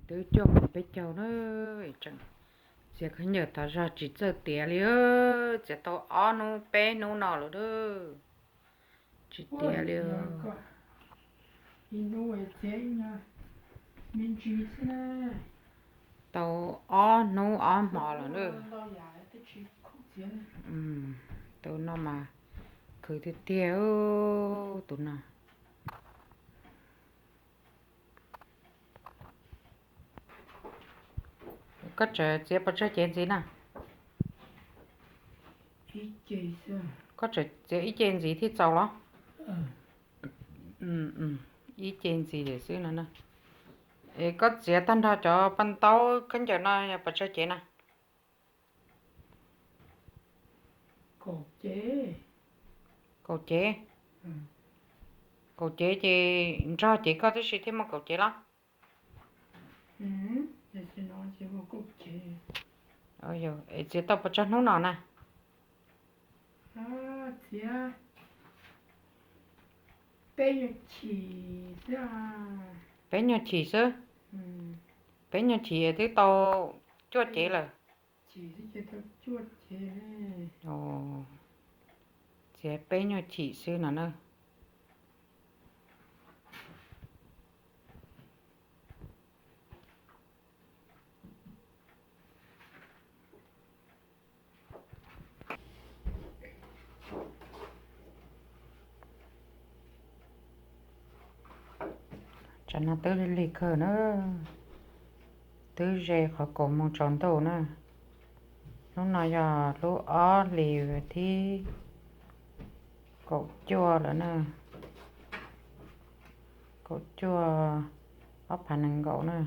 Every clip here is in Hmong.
Twb cuaj moos peb caug na, tseem txiav khaub ncaws tas zog tsis txawj tiav li, txiav tau ob hnub peb hnub no lawm, tsis tiav li. Tau ob hnub ob hmo lawm na. Tus no mas khwv tiag tiag, tus no. Koj tseem txiav pes tsawg cev ntxiv na? Koj tseem txiav ib ce ntxiv thiaj txaus los? Ib ce ntxiv xwb no na. Es koj txiav tag nrho cov paj ntaub khaub ncaws no yog pes tsawg cev na? Kaum cev. Kaum cev ces nrog cev koj tib si thiaj muaj kaum cev los? Es txiav tau pes tsawg hnub no na? Peb nyuag chim xwb. Peb nyuag chim es twb tau cuaj cev lawm. Txiav peb nyuag chim xwb no na. Tsam no twb lig kawg na, twb ze qhov kaum moos tsaus ntuj na. Hnub no yog lub ob hlis thib kaum cuaj lawm na, kaum cuaj ob phav nees nkaum na.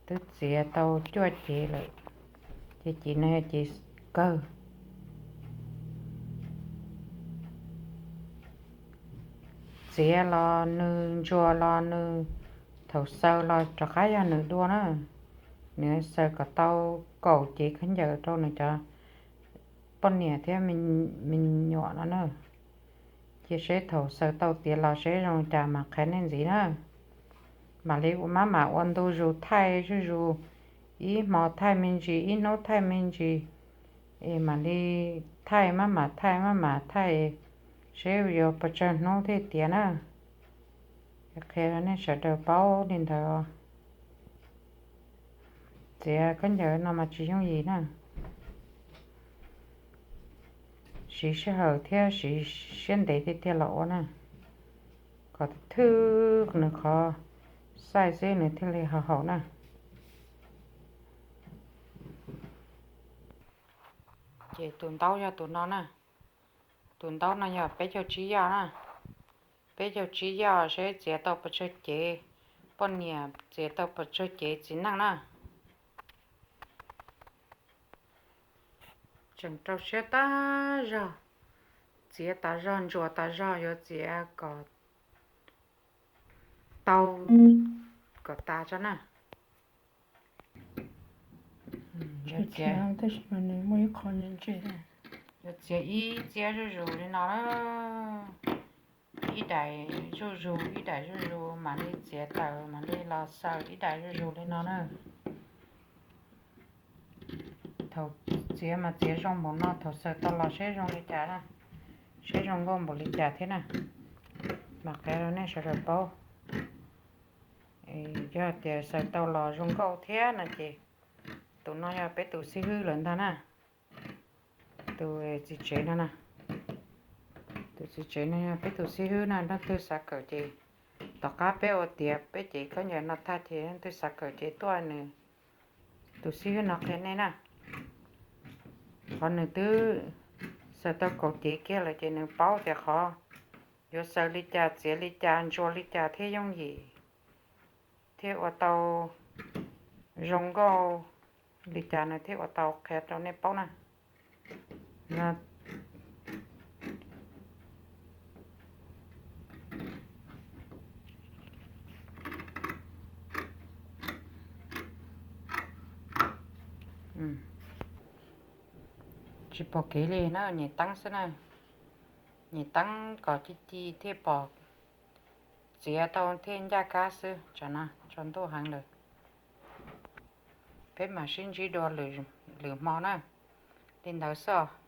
Twb txiav tau cuaj cev lawm, ces cev no yog cev kawg. Txiav los nws, ntsuas los nws, thaum xaws los rov qab yog nws dua na. Nws xaws kom tau kaum cev khaub ncaws rau nws cov poj niam thiab me nyuam no na. Cia seb thaum xaws tau tiav los seb zoo li cas mas qhia nej ntxiv na. Mam li ua maj mam ua ntu zus thaij zuj zus, ib hmo thaij me ntsis, ib hnub thaij me ntsis, es mam li thaij, maj mam thaij maj mam thaij, seb yuav pes tsawg hnub thiaj tiav na. Qhia rau nej sawv daws paub li ntawd. Txiav khaub ncaws no mas tsis yooj yim na, siv sij hawm thiab siv siab ntev tiag tiag los ua na, kom thwj nws qhov xaij xwb nws thiaj li haum haum na. Ces tus ntaub yog tus no na, tus ntaub no yog peb caug tsib yaj na, peb caug tsib yaj seb txiav tau pes tsawg cev poj niam, txiav tau pes tsawg cev txiv neej na. Tseem rau siab tas zog, txiav tas zog, ntsuas tas zog, yuav txiav kom tau, kom tas tso na. Yuav txiav ib txiab zuj zus li no, ib daim zuj zus ib daim zuj zus, mam li txiav tawm mam li los xaws ib daim zuj zus li no na. Thaum txiav mas txiav zoo npaum no, thaum xaws tau los seb zoo li cas na, seb zoo nkauj npaum li cas thiab na, mam qhia rau nej sawv daws paub. Yog tias xaws tau los zoo nkauj thiab no ces tus no yog peb tus xib hwb lawm ntag na. Tus txiv tsev no na, tus txiv tsev no yog peb tus xib hwb na, leej twg xav kawm ces tom qab peb ua tiav peb cev khaub ncaws no tag ces leej twg xav kawm ces tuaj nws, tus xib hwb no qhia nej na. Qhov nws twb xaws tau kaum cev kiag lawm ces nws paub tias qhov yuav xaws li cas, txiav li cas, ntsuas li cas thiaj yooj yim, thiaj ua tau zoo nkauj li cas nws thiaj ua tau qhia rau nej paub na. Tsis pom kev li na, nyem teeb xwb na, nyem teeb kom ci ci thiaj pom, txiav tau thiaj ncaj kab xwb, tsam no tsaus ntuj heev lawm. Peb mam sib ntsib dua lwm hmo na. Li ntawd xwb.